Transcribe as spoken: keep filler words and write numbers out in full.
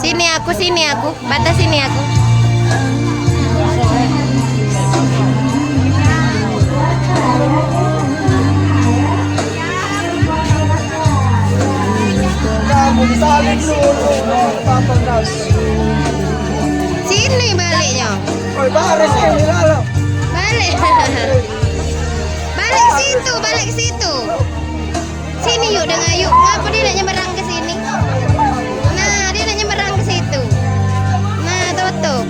Sini aku, sini aku, batas sini aku. Sini baliknya. Balik. Balik situ, balik situ. Sini yuk, dengar yuk. Ngapa dia nak nyeberang ke sini? Nah, dia nak nyeberang ke situ. Nah, tutup.